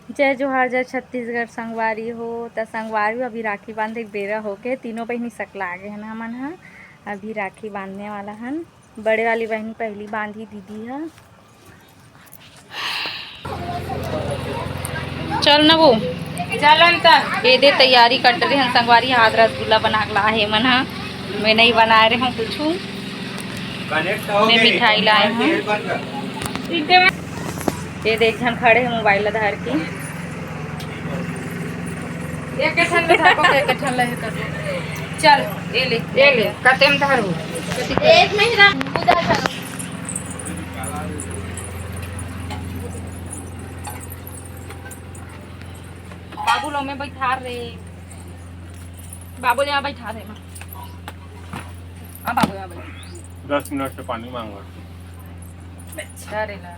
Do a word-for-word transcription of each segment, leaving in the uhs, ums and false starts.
जय जोहार, जय छत्तीसगढ़ संगवारी हो। त संगवारी हो, अभी राखी बांधे के बेरा होके तीनों बहिनी सकला गे हन हमन ह। अभी राखी बांधने वाला हन। बड़े वाली बहिनी पहली बांधी दीदी ह। चल न वो। चलन त। ये दे तैयारी कर रहे हन संगवारी, हाथ रसगुल्ला बना के ला हे मन ह। मैं नहीं बनाए रहे हूँ कुछ। मैं मिठाई लाए हूँ। ये देख झन खड़े हे मोबाइल ला धर के। एक ठन में धरबो, एक ठन ला हे करबो। चल, ये ले, ये ले, कते में धरबो? एक में ही रख, पूजा करो। बाबू लो में बैठार रे। बाबू ले आ बैठार रे माँ। आ बाबू आ बैठ। दस मिनट से पानी मांग रहा। अच्छा रे ला।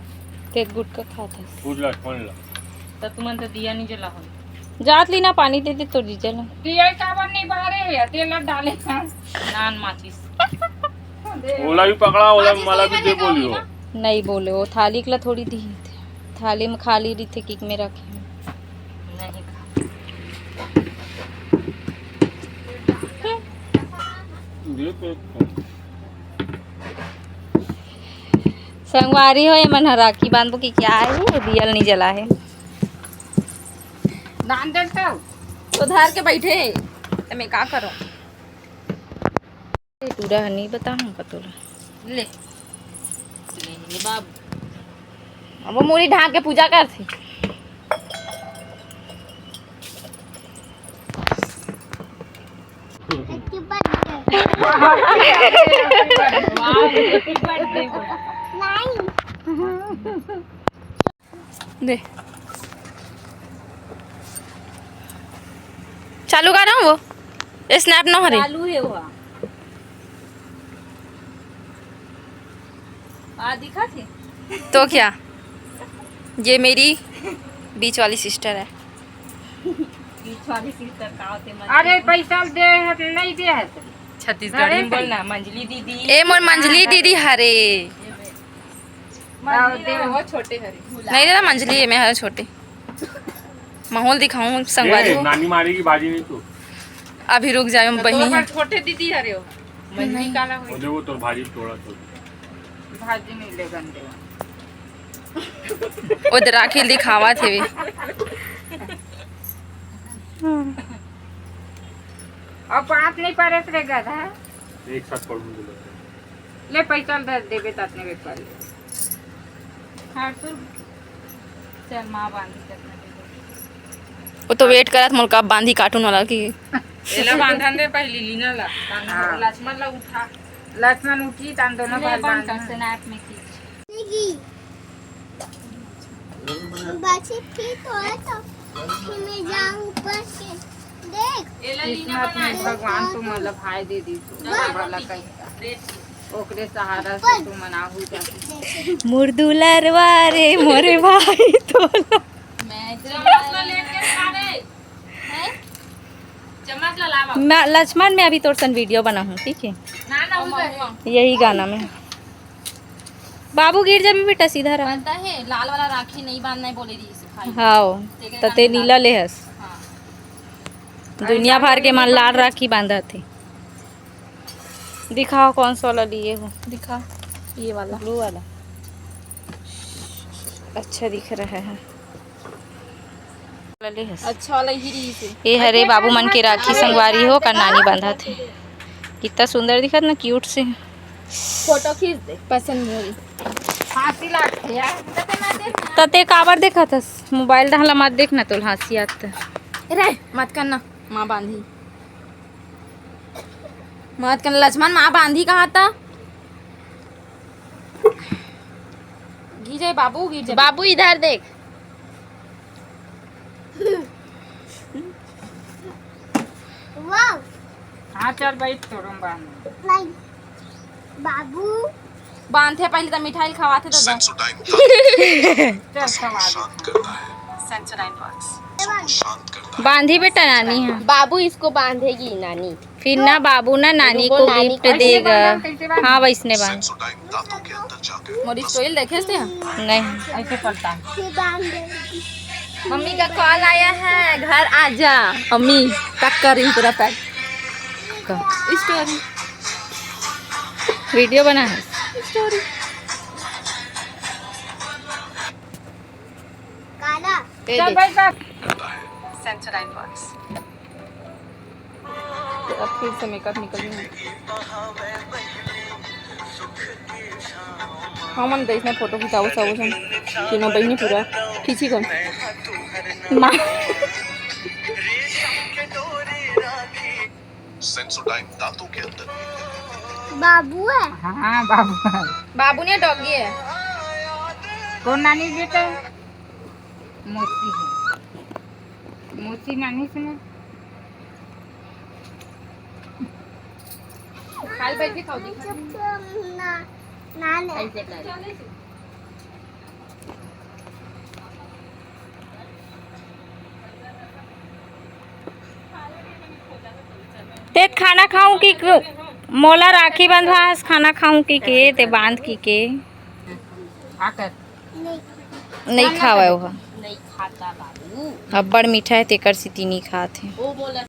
ते गुटखा खात हस। पूछ ला, सुन ला। त तुमन तो दिया नहीं जला हो। जात ली ना पानी दे दे तो जीजा ला। दिया काबर नहीं बारे है, तेल डाले हैं। नान माचिस। ओला भी पकड़ा, ओला माला भी दे बोलियो। नहीं बोले, वो थाली के ला थोड़ी दी। थाली में खाली रहिथे, किक में रखे। नहीं खा। दे तो एक ठो। संगवारी हो, ये मन ह राखी बांधबो कि क्या है, ये दियल नहीं जला है। दान दे तो। तो धर के बैठे, तो मैं का करूं? पूरा ह नहीं बताऊं का तोला। ले। ले, ले बाबू। अब वो मूड़ी ढांक के पूजा करथे। Happy birthday। नहीं। दे। चालू कर रहा हूँ वो। ये स्नैप ना हरे। चालू है वो। आ, दिखा थे। तो क्या? ये मेरी बीच वाली सिस्टर है। बीच वाली सिस्टर का होते मत अरे, पैसा दे है, नहीं दे है। छत्तीसगढ़ी में बोलना, मंजली दीदी। ए, मोर मंजली दीदी हरे। मंजली वो छोटे हरे। नहीं दादा, मंजली ये में हरे छोटे। माहौल दिखाऊं संगवारी ए, हो। नानी मारेगी बाजी नहीं तू। अभी रुक जाए, हम तो बहिनी तोर है। छोटे दीदी हरे हो। मंजली नहीं। काला हो। वो देखो तोर भाजी तोड़ा तो। भाजी नहीं ले गंदे। वो राखी दिखावा थे भी। अब पाँच नहीं पारे थे गधा। एक साथ पढ़ूंगी। ले पैसा ल धर देबे त अतने बेर कर ले। हाँ, सुन। चल, माँ बांधी कितना दे दे। वो तो वेट करत मोर कब बांधी कार्टून वाला की। एला बांधन दे पहली लीना ला। हाँ। लक्ष्मण ला उठा। लक्ष्मण उठी तान दोनों ले बार बंद कर बांधन। स्नैप में खींच। बाछी फिर तो है तो फिर मैं जाऊँ ऊपर से। देख। किस्मत में भगवान तुमन ला भाई दे दी। वाह। वाला कैसा। ओकरे सहारा से तुमन आहू जाती। मोर दुलरवा रे, मोरे भाई तोला। मैं चम्मच ला लेके खा रे। हैं? चम्मच ला लावा। मैं, लक्ष्मण, मैं अभी तोर सन वीडियो बनाहूँ, ठीक है? ना, ना, उधर। यही गाना में। बाबू गिर जाबे बेटा, सीधा रह। पता है, लाल वाला राखी नहीं बांधना है बोले रही से भाई। हाँ, तेरे त ते गाने नीला लाल। ले हस। हाँ। दुनिया भर के मन लाल राखी बांधत हे। दिखाओ कौन सा वाला लिए हो। दिखा, ये वाला। ब्लू वाला। अच्छा दिख रहा है। अच्छा वाला ही रही से। ये हरे बाबू मन के राखी संगवारी हो, का नानी बांधत हे। कितना सुंदर दिखत ना, क्यूट से। फोटो खींच दे। पसंद मोरी। फांसी लागथे यार। तते काबर देखत हस? मोबाइल डहला मत देखना, तोल हंसी आत। रे, मत करना, माँ बांधी। मत करना, लक्ष्मण माँ बांधी कहा था। गिर जाए बाबू, गिर जाए। बाबू इधर देख। वाह। हाँ, चल बैठ, तोरम बांध। नहीं। बाबू। बांधथे पहले तो मिठाई खवाथे तो दो। Sensodyne चल, खवा दे। शांत करता है। Sensodyne works। बांधी बेटा नानी है। बाबू इसको बांधेगी नानी। फिर ना बाबू ना नानी को गिफ्ट देगा। हाँ, वैसने बांध। Sensodyne दांतों के अंदर जाकर मोरी स्टाइल देखे से? नहीं। ऐसे पलटा। फिर बांध देगी। मम्मी का कॉल आया है, घर आ जा। मम्मी, पैक कर रही हूँ पूरा पैक। स्टोरी। वीडियो बना है। स्टोरी। काला। ये चल देख। भाई साहब। अब फिर से मेकअप निकल गया। हमन दइसने फोटो खिंचाओ सब झन, तीनों बहिनी पूरा खींची कौन। माँ। सेंसोडाइन दांतों के अंदर। बाबू है। हाँ, बाबू है। बाबू ने डॉगी है। कौन नानी बेटा? मोची है। मोची नानी से ना। खाली बैठ के खाओ जी। ना, ना, ना। ऐसे कर। ते खाना खाऊं कि क-, मोला राखी बंधवा हस, खाना खाऊं कि के, ते बांध कि के। आकर। नहीं खावे ओहा। नहीं खाता बाबू। अब्बड़ मीठा है, तेकर सेती नहीं खात है। वो बोला